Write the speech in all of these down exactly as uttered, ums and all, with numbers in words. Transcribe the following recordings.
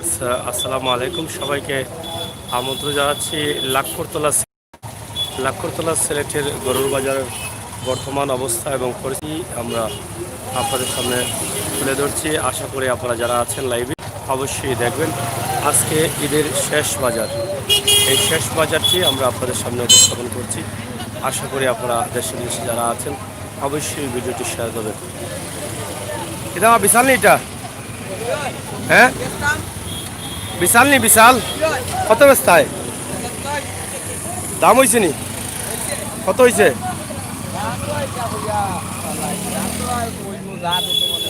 আচ্ছা, আসসালামু আলাইকুম, সবাইকে আমন্ত্রণ জানাচ্ছি লাক্করতলা। লাক্করতলা সিলেটের গরুর বাজারের বর্তমান অবস্থা এবং পরিস্থিতি আমরা আপনাদের সামনে তুলে ধরছি। আশা করি আপনারা যারা আছেন লাইভে অবশ্যই দেখবেন। আজকে ঈদের শেষ বাজার, এই শেষ বাজারটি আমরা আপনাদের সামনে উপস্থাপন করছি। আশা করি আপনারা দেশে বিদেশে যারা আছেন অবশ্যই ভিডিওটি শেয়ার করবেন। এটা আমার বিশাল নেই এটা, হ্যাঁ, বিশাল নি বিশাল। কত বেচতায়? দাম হইছে নি? কত হইছে?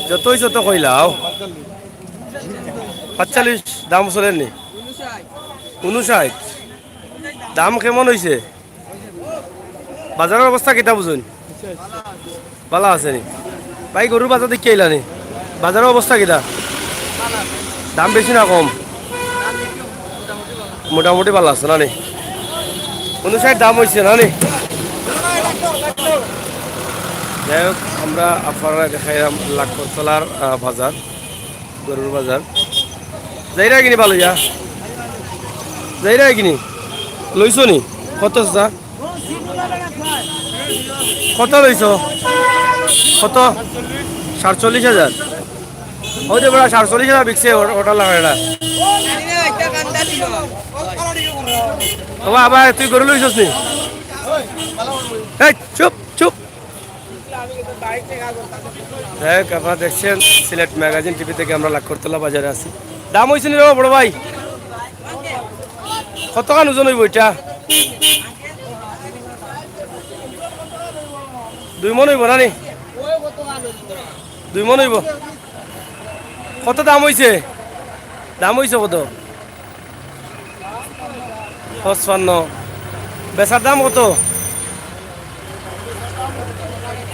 যত হইছে তত কইলাও। পাঁচচল্লিশ দাম চলের নি? উনষাট। দাম কেমন হইছে? বাজারের অবস্থা কিতা বুঝুন? ভালা আছে নি? ভাই, গরুর বাজার দেখি আইলা নি? বাজারের অবস্থা কিতা? দাম বেশি না কম? মোটামুটি ভালা আছে না নি? উনষাট দাম হইছে না নি? যাই হোক, আমরা আপনারা দেখাইলাম লাক্করতলার, আহ, বাজার, গরুর বাজার। যাইরা কিনি ভালো ইয়া? যাইরা কিনি? লইছো নি? কত চাচা? কত লইছো? কত? সাতচল্লিশ হাজার। ওই যে বেটা, সাতচল্লিশ হাজার বিকছে, ও-, ওটা লাগায় না। ও বাবা, তুই গরু লইছস নি? এই, চুপ, চুপ। যাই হোক, আপনারা দেখছেন সিলেট ম্যাগাজিন টিভি থেকে, আমরা লাক্করতলা বাজারে আছি। দাম হইছে নি রে বড় ভাই? কতখান ওজন হইব এটা? দুই মন হইব না নি? দুই মন হইব। কত দাম হইছে? দাম হইছে কত? পঁচপান্ন। বেচার দাম কত?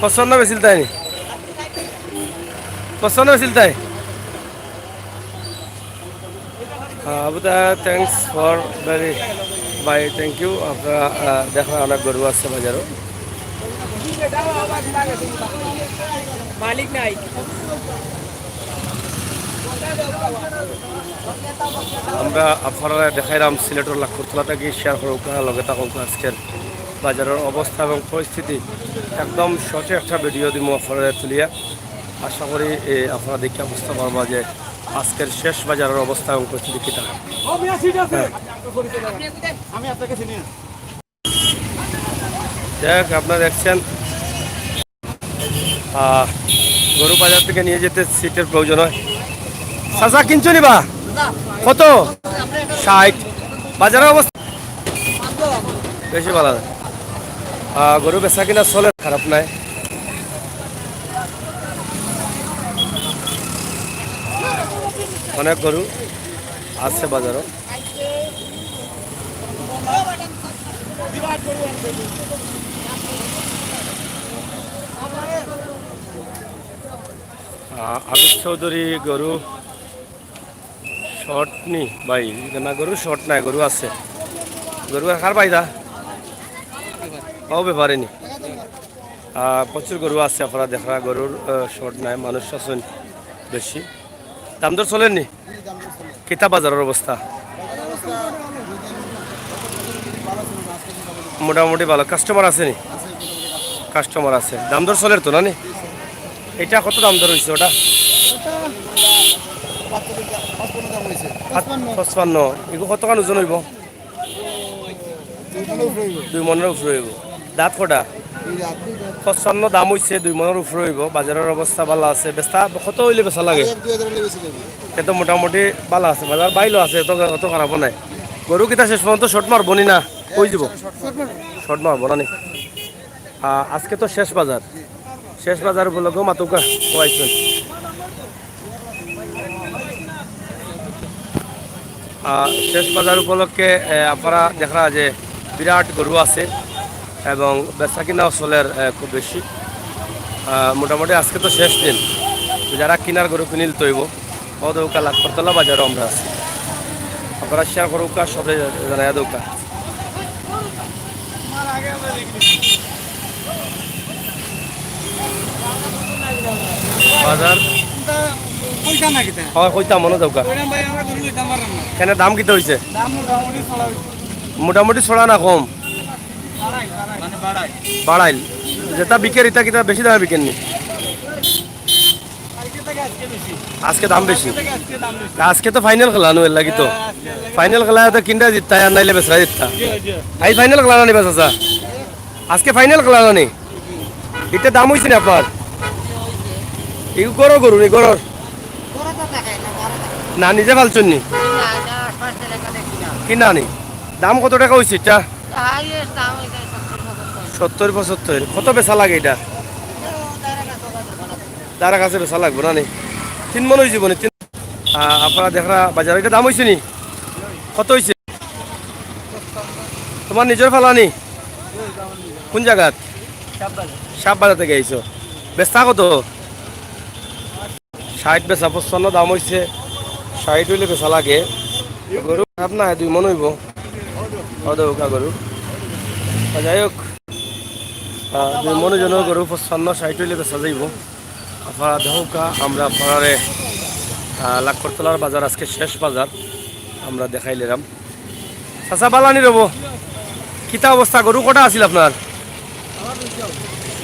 পঁচপান্ন বেচিল তাই নি? পঁচপান্ন বেচিল তাই? আহ, আবু তাহের, thanks for very, ভাই, thank you। আপনারা, আহ, দেখরা অনেক গরু আছে বাজারো। মালিক নাই। আমরা আপনারা দেখাইলাম সিলেটর লাক্করতলা থাকি, শেয়ার করুক, লগে থাকুক। আজকের বাজারের অবস্থা এবং পরিস্থিতি একদম সঠিক একটা ভিডিও দিব আপনারা তুলিয়া। আশা করি, এ, আপনারা দেখে বুঝতে পারবা যে আজকের শেষ বাজারের অবস্থা এবং পরিস্থিতি কিতা। ও মিয়া, সিট আছে। হ্যাঁ। আমি আপনাকে চিনি না। যাই হোক, আপনারা দেখছেন, আহ, গরু বাজার থেকে নিয়ে যেতে সিটের প্রয়োজন হয়। চাচা, কিনছো নি বা? কত? ষাট। বাজারের অবস্থা বেশি ভালো না। আহ, গরু বেচা কিনা চলে, খারাপ নাই। অনেক গরু আছে বাজারো। আহ, আবিদ চৌধুরী গরু শর্ট নি ভাই? না, গরু শর্ট নাই, গরু আছে। গরু আর কার ভাই দা? ও ব্যাপারে নি। আহ, প্রচুর গরু আছে, আপনারা দেখরা গরুর, আহ, শর্ট নাই, মানুষ আছেন বেশি। দাম দর চলের নি? কিতা বাজারের অবস্থা? মোটামুটি ভালো। কাস্টমার আছে নি? কাস্টমার আছে। দাম দর চলের তো না নি? এটা কত দাম দর হইছে ওটা? পঁচপান্ন। এগু কতখান ওজন হইব? দুই মনের উপরে হইব। দাঁত কটা? পঁচপান্ন দাম হইছে, দুই মনের উপরে হইব। বাজারের অবস্থা ভালো আছে। বেচা কত হইলে বেচা লাগে? এত মোটামুটি ভালো আছে, বাজার বাইলো আছে, এত, অত খারাপও নাই। গরু কিতা শেষ পর্যন্ত শর্ট মারবো নি না? হয়ে যাব। শর্ট মারবো না নি? আহ, আজকে তো শেষ বাজার, শেষ বাজার উপলক্ষে মাতুকা কয়েকজন। আহ, শেষ বাজার উপলক্ষে, আহ, আপনারা দেখরা যে বিরাট গরু আছে এবং বেচা কিনাও চলের, আহ, খুব বেশি। আহ, মোটামুটি আজকে তো শেষ দিন, যারা কিনার গরু কিনিল তৈব। ও দৌকা লাক্করতলা বাজারও আমরা আছি। আপনারা শেয়ার করুকা, সবাই জানাই দৌকা। বাজার কইতা না কিতা? হয়, কইতাম, মনো যাউক্কা। কইলাম ভাই, আমরা গরু লইতাম পারলাম না। কেনে, দাম কিতা অইছে? দাম মোটামুটি চড়া অইছে। মোটামুটি চড়া না কম? বাড়াইল, বাড়াইল। মানে বাড়াইল। বাড়াইল। যেটা বিকের, ইটা কিতা বেশি দামে বিকের নি? কালকে থেকে আজকে বেশি। আজকে দাম বেশি। কালকে থেকে আজকে দাম বেশি। তা আজকে তো ফাইনাল খেলা, নু এর লাগি তো। হ্যাঁ, আজকে এর লাগি। ফাইনাল খেলা তো কিনরা জিততা, আর নাইলে বেচরা জিততা। জি, জি। আইজ ফাইনাল খেলা না নি, বেচা? আজকে ফাইনাল খেলা না নি? ইটা দাম অইছে নি আপনার? ই ঘরর গরু নি, ঘরর? না, নিজে পালছইন নি? কিনা নি? দাম কত টেকা অইছে ইটা? সত্তর পঁচাত্তর। কত বেচা লাগে ইটা? তারা কাছে বেচা লাগবো না নি? তিন মন অইযিবো নি? তিন, আ, আপনারা দেখরা বাজার, ইটা দাম অইছে নি? কত অইছে? তুমার নিজর ফালা নি? কুন জাগাত? সাপ বাজার থাকি আইছো। বেচতা কত? ষাইট বেচা, পঞ্চান্ন দাম অইছে, ষাইট অইলে বেচা লাগে। গরু খারাপ না, দুই মন অইবো। অদৌকা গরু। তা যাই হোক, আহ, দুই মন ওজনর গরু পঞ্চান্ন ষাইট অইলে বেচা যাইবো। আপনারা দেখউক্কা, আমরা আপনারারে, আহ, লাক্করতলার বাজার, আজকে শেষ বাজার আমরা দেখাইলাম। চাচা, বালা নি রবো? কিতা অবস্থা? গরু কটা আছিল আপনার?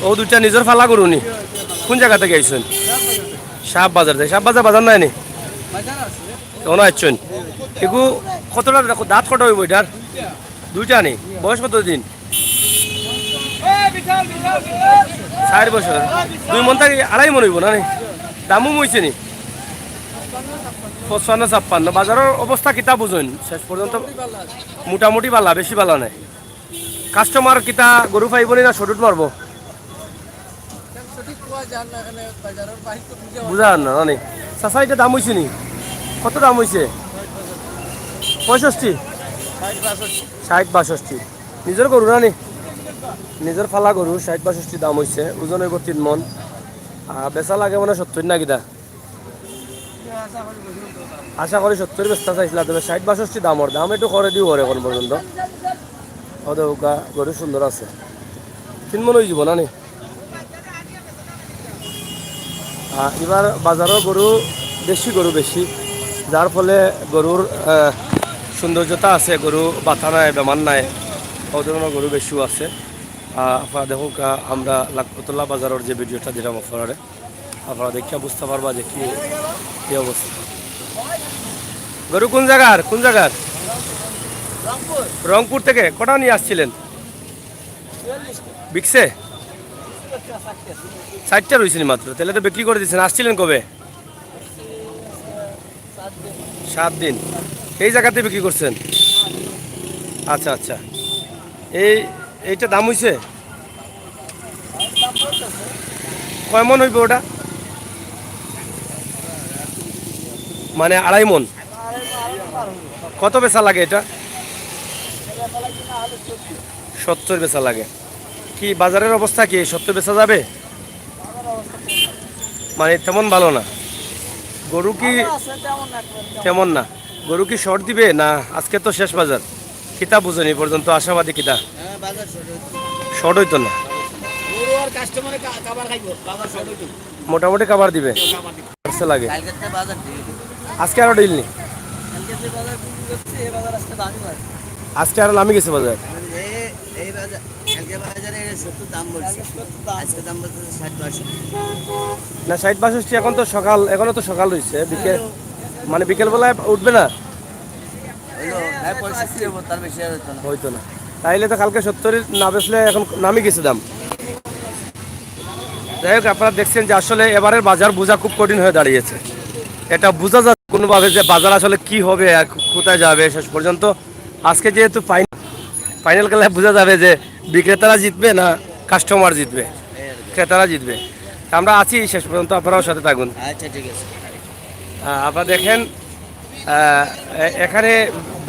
অউ দুইটা নিজর ফালা গরু নি? কুন জাগা থাকি আইছইন? সাপ বাজার থাকি। সাপ বাজার, বাজার নাই নি? অনো আইছইন। এগু কতটা, দাঁত কটা অইবো ইটার? দুইটা নি? বয়স কত দিন? চাইর বছর। দুই মন থাকি আড়াই মন অইবো না নি? দামও অইছে নি? পঞ্চান্ন ছাপ্পান্ন। বাজারর অবস্থা কিতা বুঝইন শেষ পর্যন্ত? মোটামুটি বালা, বেশি বালা নায়। কাস্টমার কিতা গরু পাইবো নি না শর্ট আউট মারবো? বুঝা যার না, না নি? চাচা, ইটা দাম অইছে নি? কত দাম অইছে? পঁয়ষট্টি? ষাইট বাষট্টি। নিজর গরু না নি? নিজর ফালা গরু, ষাইট বাষট্টি দাম অইছে, ওজন অইবো তিন মন। আর বেচা লাগে মানে সত্তর না কিতা? আশা করি সত্তর বেচতা চাইছিলা, তবে ষাইট বাষট্টি দামর দাম একটু করে দিও অখন পর্যন্ত। অদৌকা গরু সুন্দর আছে, তিন মন অইযিবো না নি? আহ, এবার বাজারো গরু বেশি, গরু বেশি, যার ফলে গরুর, আহ, সৌন্দর্যতা আছে, গরু বাতা নাই, বেমার নাই, অউ ধরনর গরু বেশিও আছে। আহ, আপনারা দেখউক্কা, আহ, আমরা লাক্করতলা বাজারর যে ভিডিওটা দিলাম আপনারারে, আপনারা দেখিয়া বুঝতা পারবা যে কি, কি অবস্থা। গরু কুন জাগার, কুন জাগার? রংপুর। রংপুর থাকি কটা নিয়া আইছছিলেন? বিকছে? চাইরটা রইছে নি মাত্র, তাইলে তো বিক্রি করি দিছইন। আইছছিলেন কবে? সাত দিন। এই জাগাতে বিক্রি করছইন? আচ্ছা, আচ্ছা। এই, এইটা দাম অইছে? কয় মন অইবো ওটা? মানে আড়াই মন। কত বেচা লাগে এটা? সত্তর বেচা লাগে। কি বাজারর অবস্থা কি? সত্তর বেচা যাবে? মানে তেমন ভালা না। গরু কি তেমন না? গরু কি শর্ট দিবে না? আজকে তো শেষ বাজার, কিতা বুঝইন ই পর্যন্ত আশাবাদী কিতা? শর্ট অইতো না। মোটামুটি কাভার দিবে। আজকে আরো ডিল নি? আজকে আরো নামি গেছে বাজার। এই বাজার, কালকে বাজারে সত্তর দাম বলছে। আজকে দাম বলছে ষাইট বাষট্টি। না, ষাইট বাষট্টি, এখন তো সকাল, এখনো তো সকাল অইছে, বিকেল, মানে বিকেল বেলায় উঠবে না? অইতো না। তাইলে তো কালকে সত্তর না বেচলে এখন নামি গেছে দাম। যাই হোক, আপনারা দেখছেন যে আসলে এবারের বাজার বুঝা খুব কঠিন হয়ে দাঁড়িয়েছে। এটা বুঝা যায় কোনোভাবে যে বাজার আসলে কি হবে আর কোথায় যাবে শেষ পর্যন্ত। আজকে যেহেতু ফাইন-, ফাইনাল খেলায় বুঝা যাবে যে বিক্রেতারা জিতবে না কাস্টমার জিতবে, ক্রেতারা জিতবে। আমরা আছি শেষ পর্যন্ত, আপনারাও সাথে থাকুন। আচ্ছা, ঠিক আছে। আহ, আপনারা দেখেন, আহ, এ-, এখানে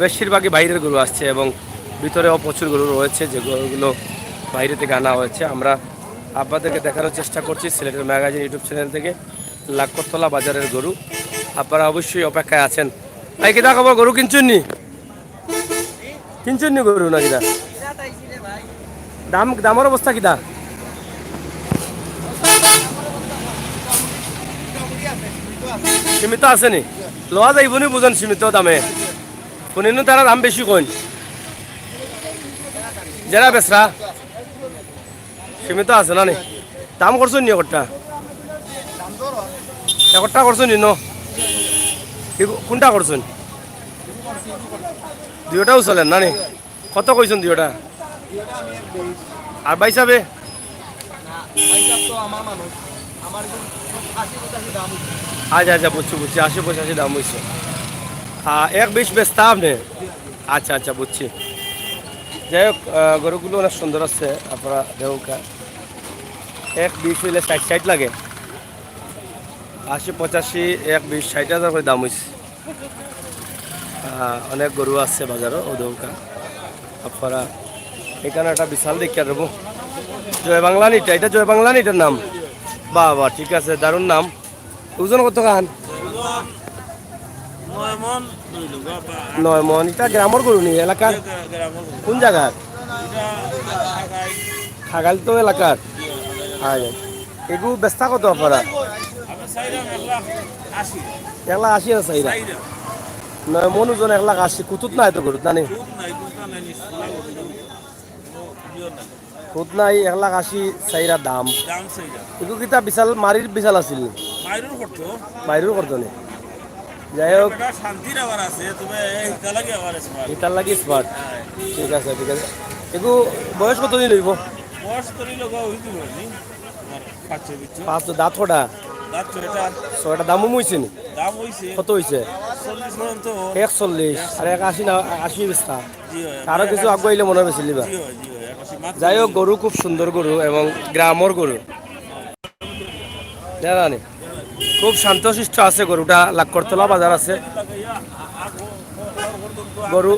বেশিরভাগই বাইরের গরু আসছে এবং ভিতরেও প্রচুর গরু রয়েছে, যে গরুগুলো বাইরে থেকে আনা হয়েছে। আমরা আপনাদেরকে দেখানোর চেষ্টা করছি সিলেটের ম্যাগাজিন YouTube চ্যানেল থেকে লাক্করতলা বাজারের গরু। আপনারা অবশ্যই অপেক্ষায় আছেন। ভাই, কিতা খবর, গরু কিনছইন নি? কিনছইন নি গরু না কিতা? দাম, দামর অবস্থা কিতা? সীমিত আছে নি? লওয়া যাইবো নি বুঝইন সীমিত দামে? হুনিনু তারা দাম বেশি কইন। যেরা বেচরা সীমিত আছে না নি? দাম করছইন নি একটা? একটা করছইন নি ন? কি কো-, কোনটা করছইন? দুইটাও চলের না নি? কত কইছইন দুইটা? আর ভাই সাবে? আচ্ছা, আচ্ছা, বুঝছি, বুঝছি, আশি পঁচাশি দাম অইছে। আহ, এক বিশ বেচতা আপনে? আচ্ছা, আচ্ছা, বুঝছি। যাই হোক, আহ, গরুগুলো অনেক সুন্দর আছে, আপনারা দেখউক্কা। এক বিশ অইলে ষাইট ষাইট লাগে। আশি পঁচাশি, এক বিশ, ষাইট হাজার করি দাম অইছে। আহ, অনেক গরু আছে বাজারো, অউ দেখউক্কা। আপনারা এখানো একটা বিশাল দেখিয়া দেবো। জয় বাংলা নি ইটা, ইটা জয় বাংলা নি ইটার নাম? বাহ, বাহ, ঠিক আছে, দারুণ নাম। ওজন কত খান? নয় মন। ইটা গ্রামর গরু নি, এলাকার? কোন জাগার? খাগাইল তো এলাকার। আচ্ছা। এগু বেচতা কত আপনারা? এক লাখ আশি হাজার চাইরা। নয় মন ওজন এক লাখ আশি, কুতুত নাই তো গরুত, না নি? কুতুত নাই, এক লাখ আশি চাইরা দাম। এগু কিতা বিশাল, মারির বিশাল আছিল নি? মারির করতো নি? যাই হোক। শান্তির আবার আছে, তবে ইতার লাগি আবার smart। ইতার লাগি smart। ঠিক আছে, ঠিক আছে। এগু বয়স কতদিন অইবো? বয়স করিল গো, অই তো হয়নি। পাঁচ ছয় বছর। পাঁচ তো দাঁত কটা? দাঁত ছয়টা। ছয়টা দামও অইছে নি? দাম অইছে। কত অইছে? চল্লিশ পর্যন্ত। এক চল্লিশ, আর এক আশি না, আশি বেচতা। জি অয়। আরো কিছু আগুয়াইলে মনে হয় বেশি লিবা। জি অয়, জি অয়, এক আশি মাত্র। যাই হোক, গরু খুব সুন্দর গরু এবং গ্রামর গরু। জানা নি? খুব শান্তশিষ্ট আছে গরুটা, লাক্করতলা বাজার আছে। গরু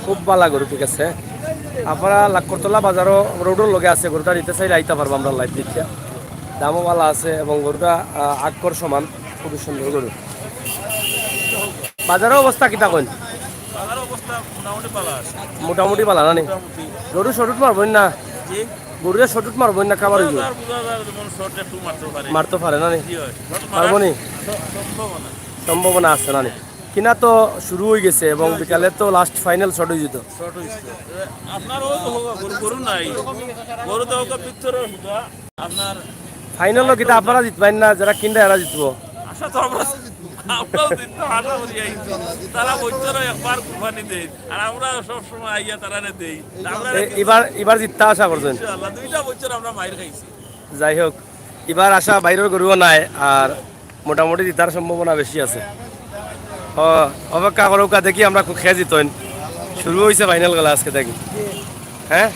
খুব বালা গরু, ঠিক আছে। আপনারা লাক্করতলা বাজারো রোডর লগে আছে, গরুটা নিতে চাইলে আইতা পারবা আমরার live দেখিয়া। দামও বালা আছে এবং গরুটা, আহ, আক্কর সমান, খুবই সুন্দর গরু। বাজারর অবস্থা কিতা কইন? বাজারর অবস্থা মোটামুটি বালা আছে। মোটামুটি বালা না নি? মোটামুটি। গরু শর্ট মারবো না? জি? গরুরে শর্ট মারবো না, খাবার অইবো? বুঝা যায়, বুঝা যায়, যেমন শর্ট একটু মারতে পারে। মারতে পারে না নি? জি অয়। শর্ট মারার পারবো নি? স-, সম্ভাবনা। সম্ভাবনা আছে না নি? কিনা তো শুরু অই গেছে এবং বিকালে তো last final shot অই যেত। শর্ট অইছে। আপনার অউ তো হোক, গরু, গরু নাই। গরু তো হোক, পিত্তর অসুবিধা। আপনার ফাইনালো কিতা আপনারা জিতবেন না, যারা কিনরা এরা জিতবো? আশা তো আমরা, আমরাও জিততাম, আশা করি আইছি। তারা বছরে একবার কুরবানি দেয়, আর আমরা সব সময় আইয়া তারারে দেই। আমরা এ, এবার, এবার জিততা আশা করছেন? ইনশাআল্লাহ, দুইটা বছর আমরা মাইর খাইছি। যাই হোক, এবার আশা বাইরের গরুও নাই, আর মোটামুটি জিতার সম্ভাবনা বেশি আছে। ও, অপেক্ষা করউক্কা, দেখি আমরা খে জিতইন। শুরু অইছে ফাইনাল খেলা আজকে থাকি। হ্যাঁ,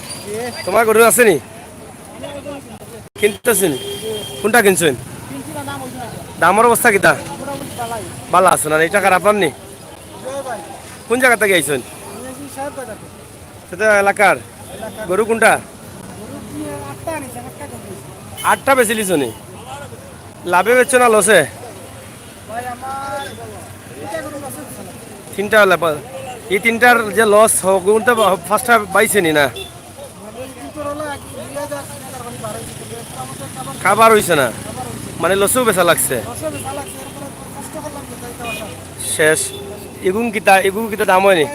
তোমার গরু আছে নি? কিনতেছেন? কোনটা কিনছেন? দামর অবস্থা কিতা? বালা আছে না? ইটা কার, আপনার নি? কোন জাগা থাকি আইছেন? সেটা এলাকার? গরু কোনটা? আটটা বেচিলিছো নি? লাভে বেচছো না লসে? তিনটা লাভ। এই তিনটার যে লস হোক, কোনটা ফার্স্টটা বাইছে নি না? কাবার অইছে না, মানে লসেও বেচা লাগছে। শেষ। ইগুন কিতা, ইগুন কিতা দাম অয়নি?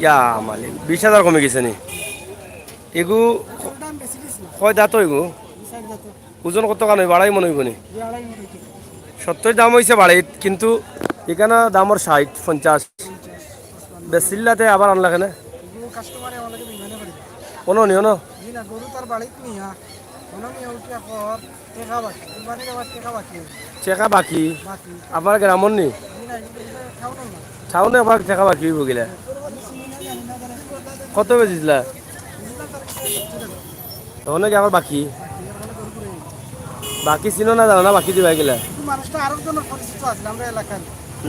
ইয়া মালিক, বিশ হাজার কমি গেছে নি? ইগু কয় দাঁত ইগু? ওজন কত খান অইব? আড়াই মন অইব নি? সত্তর দাম অইছে বাড়িত, কিন্তু ইখানো দামর ষাইট, পঞ্চাশ। বেচিল্লাতে আবার আনলা কেনে? অনো নি, অনো? টেকা বাকি। কুরবানির আবার টেকা বাকি। টেকা বাকি? বাকি। আপনার গ্রামর নি? জি না, এটা, এটা টাউনর না। টাউনে আবার টেকা বাকি অইব গিলা। কত বেচিছিলা? তখন কি আবার বাকি? বাকি চিনো না, জানো না, বাকি দিবা গিলা। কিন্তু মানুষটা আরো জনের পরিচিত আছিল আমরা এলাকার।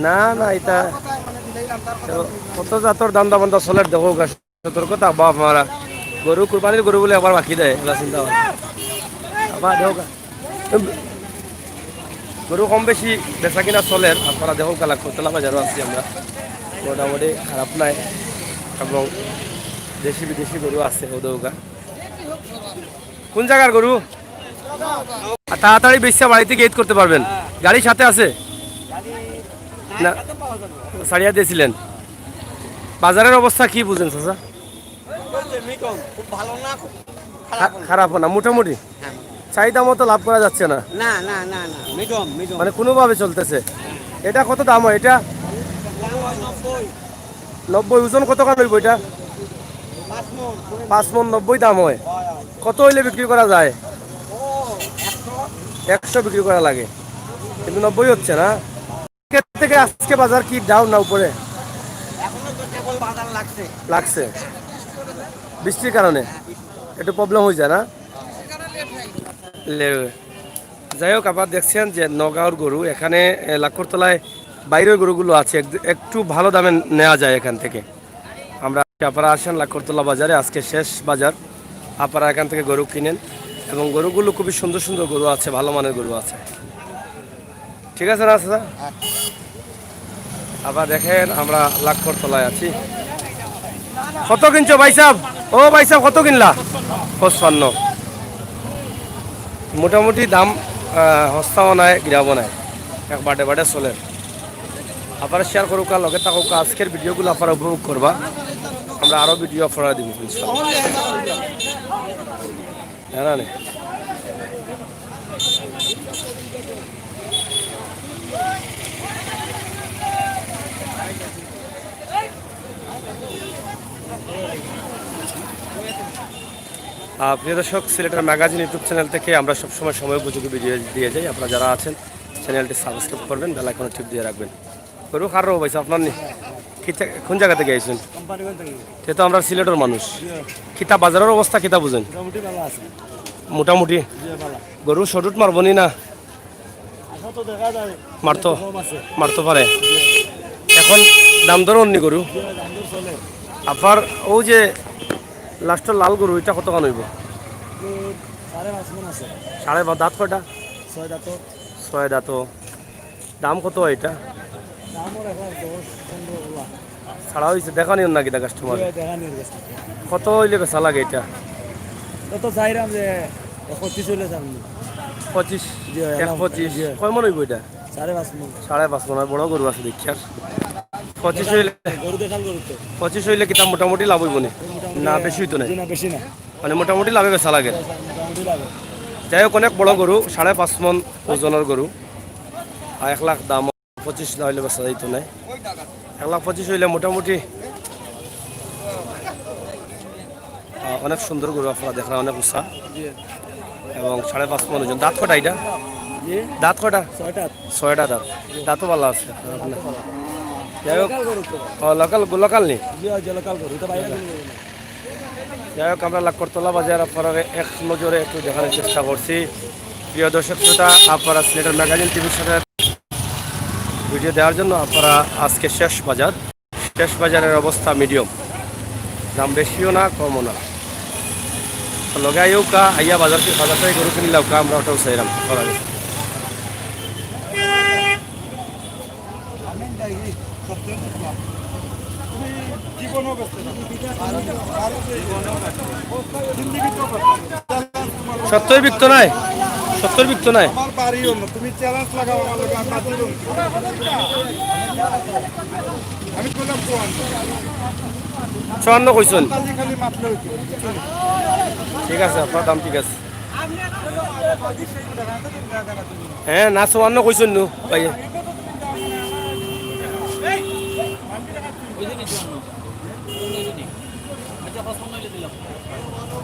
না, না, এটা তার কথা মানে দিলাইলাম, তার কথা তো বললাম। কত জাতর ধান্দা বান্দা চলের দেখো, সতর্ক থাকবা আপনারা। গরু, কুরবানির গরু বলে একবার বাকি দেয়, এলা চিন্তা ভাবনা। আবার দেখো গা। গরু কম বেশি বেচা কিনা চলের, আপনারা দেখো গা, লাক্করতলা বাজারো আছি আমরা। মোটামুটি খারাপ নাই, এবং দেশি বিদেশি গরু আছে, ও দেখো গা। কোন জাগার গরু? আর তাড়াতাড়ি বেচা বাড়িতে গিয়ে ঈদ করতে পারবেন। গাড়ি সাথে আছে? না, ছাড়িয়া দিয়েছিলেন। বাজারের অবস্থা কি বুঝেন, চাচা? খুব ভালো না, খুব খারাপ খা-, না। খারাপও না, মোটামুটি। হ্যাঁ। চাহিদা মতো লাভ করা যাচ্ছে না। না, না, না, না, মিডিয়াম, মিডিয়াম। মানে কোনোভাবে চলতেছে। এটা কত দাম হয় এটা? দাম হয় নব্বই। নব্বই, ওজন কত গ্রাম হইব এটা? পাঁচ মণ। পাঁচ মণ নব্বই দাম হয়। কত হইলে বিক্রি করা যায়? একশো বিক্রি করা লাগে, কিন্তু নব্বই হচ্ছে না। আজকে থেকে আজকে বাজার কি ডাউন না উপরে? এখনো তো কেবল বাজার লাগছে। লাগছে বৃষ্টির কারণে একটু প্রবলেম হয়ে যায় না? লে-, যাই হোক, আপনারা দেখছেন যে নগাঁওর গরু এখানে, এ, লাক্ষরতলায় বাইরের গরুগুলো আছে, এক-, একটু ভালো দামে নেওয়া যায় এখান থেকে। আমরা, আপনারা আসেন লাক্ষরতলা বাজারে, আজকে শেষ বাজার। আপনারা এখান থেকে গরু কিনেন এবং গরুগুলো খুবই সুন্দর সুন্দর গরু আছে, ভালো মানের গরু আছে। ঠিক আছে না, চাচা? আবার দেখেন, আমরা লাক্ষরতলায় আছি। কত কিনছো ভাই সাহেব? ও ভাই সাহেব, কত কিনলা? পঁচপান্ন। মোটামুটি দাম, আহ, হস্তাও নাই, গিরাবও নাই, এক বাটে বাটে চলে। আপনারা শেয়ার করুক আর লগে থাকুক, আজকের ভিডিওগুলো আপনারা উপভোগ করবা। আমরা আরও ভিডিও আপনারা দিব ইনশাআল্লাহ। জানা নেই। আহ, প্রিয় দর্শক, সিলেটের ম্যাগাজিন ইউটিউব চ্যানেল থেকে আমরা সবসময় সময় উপযোগী ভিডিও দিয়ে যাই। আপনারা যারা আছেন, চ্যানেলটি সাবস্ক্রাইব করবেন, বেল আইকনে টিপ দিয়ে রাখবেন। গরু কার রো ভাই, আপনার নি? কি চা-, কোন জায়গা থেকে আইছেন? কোম্পানিগঞ্জ থেকে। সে তো আমরা সিলেটের মানুষ। জি। কিতা বাজারের অবস্থা কিতা বুঝেন? মোটামুটি ভালো আছে। মোটামুটি? জি, ভালো। গরু শর্ট মারবো নি না? আশা তো দেখা যায়। মারতো? একটু কম আছে। মারতো পারে? জি। এখন দাম দর অন্যি গরু? জি, দাম দর চলে। আপনার ও যে লাস্টের লাল গরু, এটা কতখান হইব? তো সাড়ে পাঁচ মণ আছে। সাড়ে পাঁচ, দাঁত কয়টা? ছয় দাঁত। ছয় দাঁত। দাম কত এটা? দাম ওর এক লাখ দশ, পনেরো ওলা। ছাড়া হইছে, দেখা নিও না কিতা কাস্টমার? জি, দেখা নিয়ে গেছে। কত হইলে বেচা লাগে এটা? তো, তো চাইলাম যে পঁচিশ হইলে যাবেন। পঁচিশ? জি, এক পঁচিশ। জি। কয় মণ হইব এটা? সাড়ে পাঁচ মণ। সাড়ে পাঁচ মণ, আর বড় গরু আছে দেখি আর। পঁচিশ হইলে, গরু দেখাল গরু তো। পঁচিশ হইলে কিতা মোটামুটি লাভ হইব নি? মোটামুটি না, বেশি হইতো না। জি না, বেশি না। মানে মোটামুটি লাভে বেচা লাগে। মোটামুটি লাভে। যাই হোক, অনেক বড় গরু, সাড়ে পাঁচ মণ ওজনের গরু, আর এক লাখ দাম, পঁচিশ না হইলে বেচা যাইতো না। এক লাখ পঁচিশ হইলে মোটামুটি, আহ, অনেক সুন্দর গরু আপনারা দেখরা, অনেক উঁচা এবং সাড়ে পাঁচ মণ ওজন। দাঁত কয়টা এটা? জি? দাঁত কয়টা? ছয়টা। ছয়টা দাঁত। দাঁতও ভালো আছে। যাই হোক, লোকাল গরু তো। ও, লোকাল, লোকাল নি? জি, জি, লোকাল গরু, এটা বাইরে কোনো গরু না। যাই হোক, আমরা লাক্ষরতলা বাজার আপনারা এক নজরে একটু দেখানোর চেষ্টা করছি। প্রিয় দর্শক শ্রোতা, আপনারা সিলেটের ম্যাগাজিন টিভির সাথে ভিডিও দেওয়ার জন্য আপনারা আজকে শেষ বাজার, শেষ বাজারের অবস্থা মিডিয়াম, দাম বেশিও না, কমও না। তো লগে আইও কা, আইয়া বাজার থেকে, বাজার থেকে গরু কিনলাও কা, আমরা ওটাও চাইলাম। করা গেছে। সত্যই বিকতো নাই, সত্যই বিকতো নাই। আমার বাড়ি অন্য, তুমি চ্যালেঞ্জ লাগাও আমার লগে, আমি বাঁচি যাবো। আমি কইলাম চুয়ান্ন। চুয়ান্ন কইছইন? খালি খালি মাতলে হইতো। ঠিক আছে, আপনার দাম ঠিক আছে। হ্যাঁ, না, চুয়ান্ন কইছইন নু ভাই।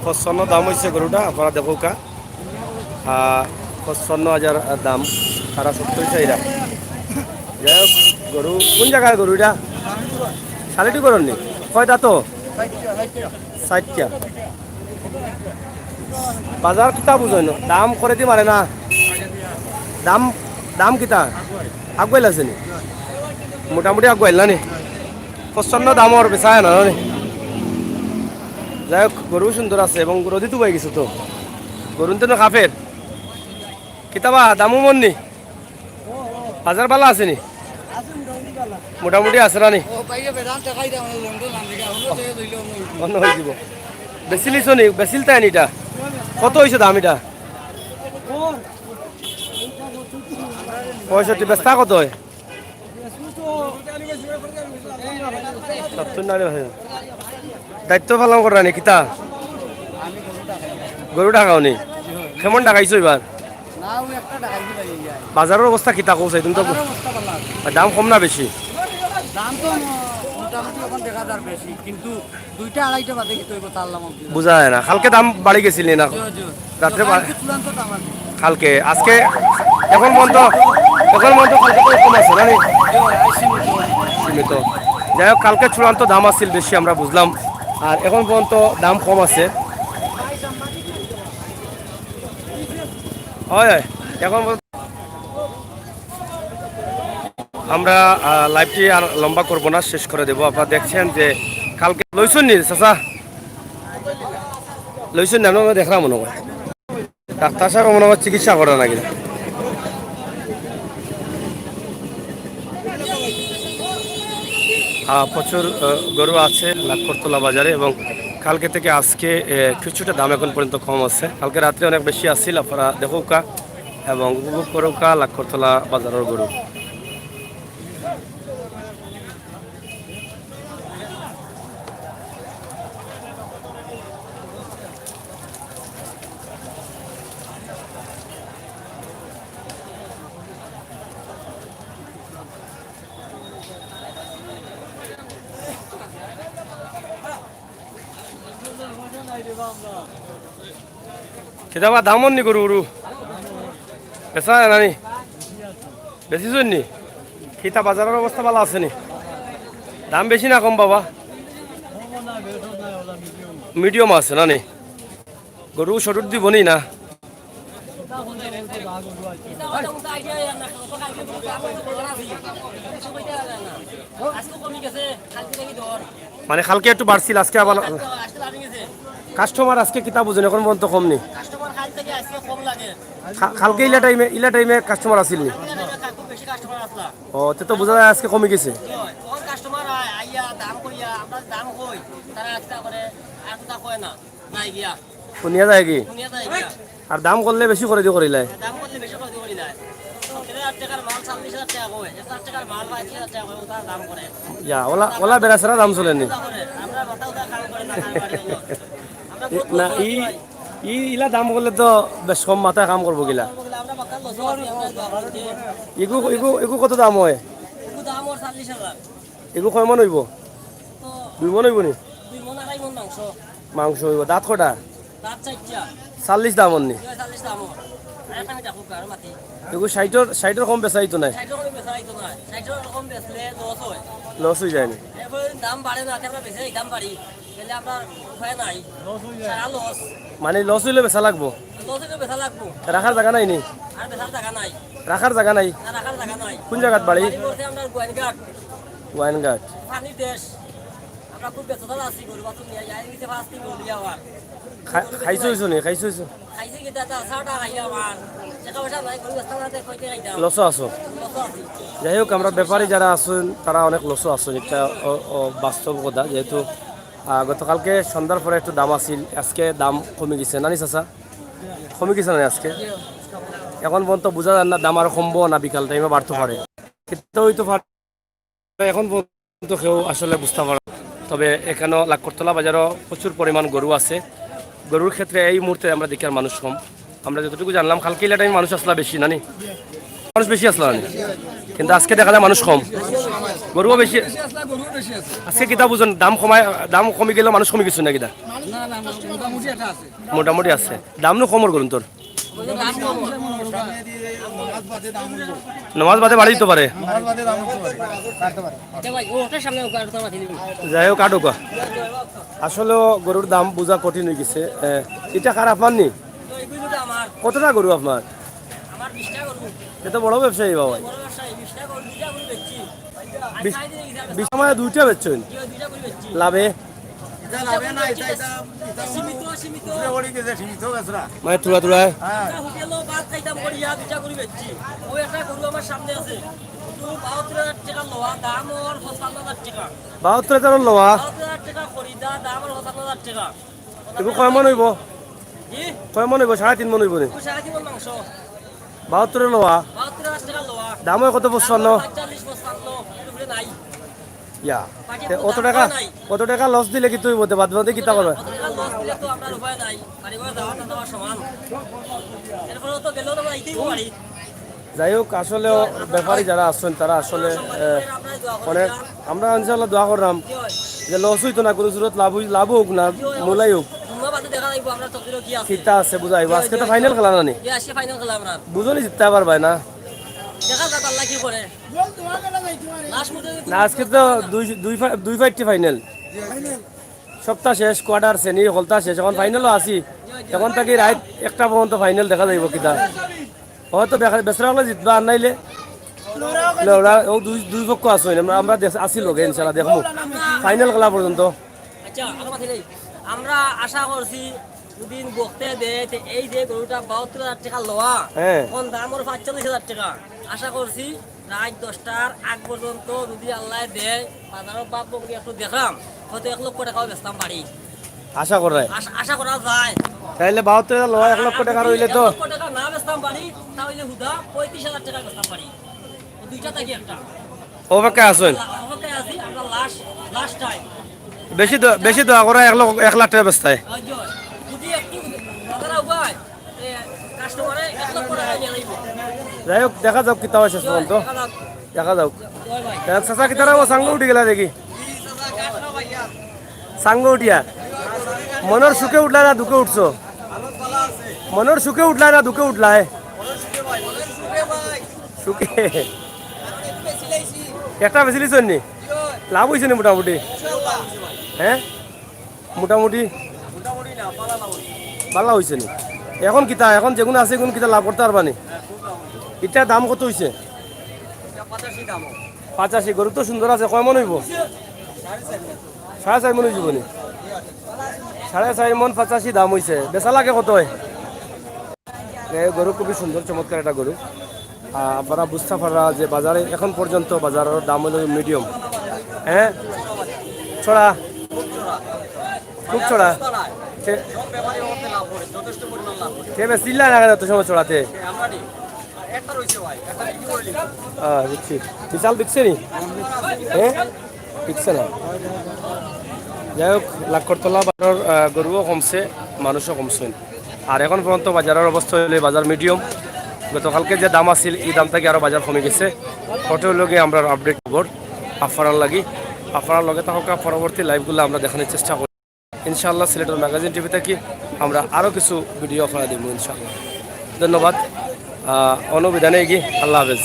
পঁচপান্ন দাম হইছে গরুটা, আপনারা দেখো কা। আহ, পঁচপান্ন হাজার দাম, তারা সত্তর চাইরা। যাই হোক, গরু কোন জায়গার গরু এটা? শালিটি গরুর নি? কয় দাঁত? চারটা। বাজার কিতা বুঝইন? দাম করে দি মারে না। দাম, দাম কিতা? আগুয়াইল আছে নি? মোটামুটি আগুয়াইল না নি? পঁচপান্ন দাম ওর বেচা না নি? যাই হোক, গরু সুন্দর আছে এবং গরু দিতে পাই গেছে তো। গরু তো না কাফের। কিতাবা দামও মন নি? বাজার ভালা আছে নি? মোটামুটি আছে না নি? অন্য হয়ে যাব। বেচিলিছ নি? বেচিল তাই নি এটা? কত হইছে দাম এটা? পঁয়ষট্টি বেচতা কত অয়? সত্তর না রে ভাই। দায়িত্ব পালন কররা নি কিতা? গরু ডাকাও নি? কেমন ডাকাইছো এবার? না, ওই একটা ডাকাইছি ভাই, এই আর। বাজারর অবস্থা কিতা কও চাই? তুমি তো বাজারর অবস্থা ভালা আছে। দাম কম না বেশি? দাম তো ম-, মোটামুটি অখন দেখা যার বেশি, কিন্তু দুইটা আড়াইটা বাদে কিতা অইবো তার লাম অবধি। বুঝা যায় না। কালকে দাম বাড়ি গেছিল নি না? জি, জি। রাত্রে বা-, কালকে চূড়ান্ত দাম আছে। কালকে, আজকে, এখন পর্যন্ত, এখন পর্যন্ত কালকে তো কম আছে, না নি? জি, ভাই, সীমিত। সীমিত। যাই হোক, কালকে চূড়ান্ত দাম আছিল বেশি, আমরা বুঝলাম, আর এখন পর্যন্ত দাম কম আছে। হয়, হয়, এখন পর্যন্ত আমরা, আহ, live-টি আর লম্বা করব না, শেষ করে দেব। আপনারা দেখছেন যে কালকে লইছইন নি, চাচা? লইছইন না, আমরা দেখলাম মনে হয়। ডাক্তার সাহেব মনে হয় চিকিৎসা করে নাকি? আহ, প্রচুর, আহ, গরু আছে লাক্করতলা বাজারে এবং কালকে থেকে আজকে, আহ, কিছুটা দাম এখন পর্যন্ত কম আছে। কালকে রাত্রে অনেক বেশি আছিল, আপনারা দেখউক্কা এবং উপভোগ করউক্কা লাক্করতলা বাজারর গরু। কিতা বা দাম অর নি গরু গরু? বেচা যায় না নি? বেচিছইন নি? কিতা বাজারর অবস্থা ভালা আছে নি? দাম বেশি না কম বাবা? Medium আছে না নি? গরু শরুর দিব নি না? মানে কালকে একটু বাড়ছিল, আজকে আবার কাস্টমার আজকে কিতা বুঝইন, এখন পর্যন্ত কম নি। কাস্টমার কাল থেকে আজকে কম লাগে। কা-, কালকে ইলা টাইমে, ইলা টাইমে কাস্টমার আছিল নি? কালকে খুব বেশি কাস্টমার আসলা। ও, তে তো বুঝা যায় আজকে কমি গেছে। অখন কাস্টমার আয়, আইয়া দাম কইয়া, আমরা দাম কই, তারা আজকে করে আর কথা কয় না। নাই গিয়া। শুনিয়া যায় কি? শুনিয়া যায় গিয়া। আর দাম করলে বেশি করে দিও করিলায়। দাম করলে বেশি করে দিও করিলায়। সতেরো হাজার টাকার মাল চল্লিশ হাজার টাকা কয়, এক লাখ টাকার মাল পঁয়ত্রিশ হাজার টাকা কয়, ওটা দাম করে। ইয়া, ওলা, ওলা বেড়া ছাড়া দাম চলে নি। ওটা করে। আমরা মাথা উঠা কাম করে না, কাম করে না। আমরা এ, বহুত না, কষ্ট ই, করি ভাই। ই, ইলা দাম করলে তো বেশ কম মাথায় কাম করবো কিলা। আমরা মাথা লস করি, আমরা দোয়া করি যে ইগু, ইগু, ইগু কত দাম হয়? ইগু দাম ওর চল্লিশ হাজার। ইগু কয় মন অইবো? তো দুই মন অইবো নি? দুই মন আড়াই মন মাংস। মাংস অইবো। দাঁত কটা? দাঁত চাইরটা। চল্লিশ দাম অর নি? জি, চল্লিশ দাম অর। আর এখানে দেখো, আরো মাটি। এগু ষাইটর, ষাইটর কম বেচা অইতো নায়? ষাইটর কম বেচা অইতো নায়। ষাইটর কম বেচলে লস হয়। লস অই যায় নি? এরপরে দাম বাড়ে না, আমরা বেচে দাম বাড়ি। তাহলে আমরা উপায় নাই। লস অই যায়। সারা লস। মানে লস অইলে বেচা লাগবো? লস অইলে বেচা লাগবো। রাখার জাগা নাই নি? আর বেচার জাগা নাই। রাখার জাগা নাই? না, রাখার জাগা নাই। কোন জাগাত বাড়ি? বাড়ি পড়ছে আমরা গোয়াইনঘাট। গোয়াইনঘাট। পানির দেশ। আমরা খুব ব্যস্ততা আছি, গরু বাছুর নিয়া। এই নিচে পাঁচ দিন গরু নিয়া আবার। খা-, খাইছো অইছো নি? খাইছো অইছো? খাইছি কি দাদা, চাটা খাইয়া আমার। টাকা পয়সা নাই, গরু ব্যস্ত না, কইতে খাইতাম। লসও আছো? লসও আছি। যাই হোক, আমরা ব্যাপারী যারা আছইন, তারা অনেক লসও আছইন। একটা অ-, অ-, বাস্তব কথা, যেহেতু, আহ, গতকালকে সন্ধ্যার পরে একটু দাম আছিল, আজকে দাম কমি গেছে, না নি চাচা? কমি গেছে না নি আজকে? এখন পর্যন্ত বুঝা যায় না দাম আরো কমবো না বিকাল টাইমে বাড়তে পারে, কিতা অইতো পারে। এখন পর্যন্ত কেউ আসলে বুঝতে পারে না। তবে এখানেও লাক্করতলা বাজারও প্রচুর পরিমাণ গরু আছে। গরুর ক্ষেত্রে এই মুহূর্তে আমরা দেখি আর মানুষ কম। আমরা যতটুকু জানলাম, কালকে ইলা টাইমে মানুষ আসলা বেশি, না নি? মানুষ বেশি আসলা, না নি? কিন্তু আজকে দেখা যায় মানুষ কম, গরুও বেশি। আজকে কিতা বুঝইন, দাম কমায়, দাম কমি গেলেও মানুষ কমি গেছে না কিতা? না, না, না, মোটামুটি একটা আছে। মোটামুটি আছে। দাম নু কমর গরু তোর? নামাজ বাদে বাড়ি দিতে পারে। যাই হোক, আটুকা। আসলে গরুর দাম বুঝা কঠিন অই গেছে। এ, ইটা কার, আপনার নি? কতটা গরু আপনার? এ তো বড় ব্যবসায়ী বাবা। বিশ, বিশ সময় দুইটা বেচছইন? লাভে? ইটা লাভে না, ইটা, ইটা, ইটা সীমিত, সীমিত। উপরে পড়ি গেছে, সীমিত বেচরা। মানে তুলা তুলায়? হ্যাঁ। একটা হোটেলও ভাত খাইতাম করিয়া দুইটা গরু বেচছি। ওই একটা গরু আমার সামনে আছে। তো বাহাত্তর হাজার টাকা লওয়া, দাম ওর পঁচপান্ন হাজার টাকা। বাহাত্তর হাজার লওয়া? বাহাত্তর হাজার টাকা খরিদা, দাম ওর পঁচপান্ন হাজার টাকা। এগু কয় মন অইবো? জি? কয় মন অইবো? সাড়ে তিন মন অইবো নি? ওই সাড়ে তিন মন মাংস। বাহাত্তরে লওয়া। বাহাত্তর হাজার টেকা লওয়া। দাম অয় কত? পঁচপান্ন? পঁয়তাল্লিশ, পঁচপান্ন, এর উপরে নাই। ইয়া। তে অত টেকা, অত টেকা লস দিলে কিতা অইবো? তে বাদ বাদে কিতা করবে? অত টেকা লস দিলে তো আমরার উপায় নাই। বাড়ি ঘর যাওয়া না যাওয়া সমান। এরপরে তো গেলেও তো আমরা আইতেই পারি। যাই হোক, আসলে ব্যাপারী যারা আছইন, তারা আসলে, আহ, অনেক, আমরা ইনশাআল্লাহ দোয়া কররাম যে লস অইতো না, কুনু সুরত লাভ অই-, লাভ অউক না, মুলাই অউক। জুম্মা বাদে দেখা যাইবো আমরা তকদিরো কি আছে। কিতা আছে বুঝা যাইবো। আজকে তো ফাইনাল খেলা নানি? জি, আজকে ফাইনাল খেলা আমরা। বুঝোনি জিততা পারবায় না। দেখা যাক আল্লাহ কি করে। লাস্ট মুহূর্তে যদি না, আজকে তো দুই, দুই ফা-, দুই ফাইটটি ফাইনাল। সপ্তাহ শেষ, কোয়ার্টার, সেমি, হকলতা শেষ, এখন ফাইনালও আছি। এখন থাকি রাইত একটা পর্যন্ত ফাইনাল দেখা যাইবো কিতা। হয়তো বেচা-, বেচরা অকলে জিতবা, আর নাইলে লড়া, ও দুই, দুই পক্ষ আছইন, আমরা, আমরা দেখ-, আছি লগে, ইনশাআল্লাহ দেখমু ফাইনাল খেলা পর্যন্ত। আচ্ছা, আমার মাথায় নেই। আমরা আশা করছি দুদিন বকতে দে, তে এই যে গরুটা বাহাত্তর হাজার টেকা লওয়া, হ্যাঁ। এখন দাম ওর পাঁচচল্লিশ হাজার টেকা। আশা করছি রাইত দশটার আগ পর্যন্ত যদি আল্লায় দেয়, বাজারো বাপ বকরি একটু দেখরাম, হয়তো এক লক্ষ টেকাও বেচতাম পারি। আশা করে। আশা, আশা করা যায়। তাইলে বাহাত্তর হাজার লওয়া এক লক্ষ টেকা রইলে তো? এক লক্ষ টেকা না বেচতাম পারি, তা অইলে হুদা পঁয়ত্রিশ হাজার টেকা বেচতাম পারি। ও দুইটা থাকি একটা। অপেক্ষায় আছইন? অপেক্ষায় আছি, আমরা লাস্ট, লাস্ট টাইম। বেশি দ-, বেশি দোয়া করা এক লক্ষ, এক লাখ টেকা বেচতায়। ওই যে, যদি একটু বাজার উবায়, এ, কাস্টমারে এক লক্ষ টেকা নিয়ে লইব। যাই হোক, দেখা যাউক কিতা অয় শেষ পর্যন্ত। দেখা যাউক। দেখা যাউক। ওই ভাই। দেখ, চাচা কিতারা ও সাঙ্গ উঠি গেলা দেখি। সাঙ্গ উঠিয়া। মনর সুখে উঠলা না দুঃখে উঠছো? মনর সুখে উঠলা না দুঃখে উঠলা, এ? সুখে। একটা বেচিলিছইন নি? লাভ অইছে নি মোটামুটি? হ্যাঁ? মোটামুটি? ভালা অইছে নি? এখন কিতা, এখন যেগুন আছে, এগুন কিতা লাভ করতা পারবা নি? ইটা দাম কত অইছে? পঁচাশি, গরু তো সুন্দর আছে, কয় মন অইবো? সাড়ে চাইর মন অইযিবো নি? সাড়ে চাইর মন পঁচাশি দাম অইছে, বেচা লাগে কত অয়? এ গরু খুবই সুন্দর, চমৎকার একটা গরু। আহ, আপনারা বুঝতা পাররা যে বাজারে এখন পর্যন্ত বাজারর দাম অইলো মিডিয়াম। হ্যাঁ, ছড়া, খুব ছড়া। কে, কে বেচলা না কেনে অত সময় ছড়াতে? আহ, বুঝছি। বিশাল বিকছে নি? হ্যাঁ, বিকছে না। যাই হোক, লাক্করতলা বাজারর, আহ, গরুও কমছে, মানুষও কমছইন। আর এখন পর্যন্ত বাজারর অবস্থা অইলো বাজার মিডিয়াম। গতকালকে যে দাম আছিল, ই দাম থাকি আরো বাজার কমি গেছে। অটা অইলো গিয়া আমরার আপডেট খবর আপনারার লাগি। আপনারা লগে থাকউক্কা, পরবর্তী লাইভগুলা আমরা দেখানির চেষ্টা করমু। ইনশাআল্লাহ সিলেটর ম্যাগাজিন টিভি থাকি আমরা আরো কিছু ভিডিও আপনারারে দিমু ইনশাআল্লাহ। ধন্যবাদ। আহ, অনো বিদায় নেইগি, আল্লাহ হাফেজ।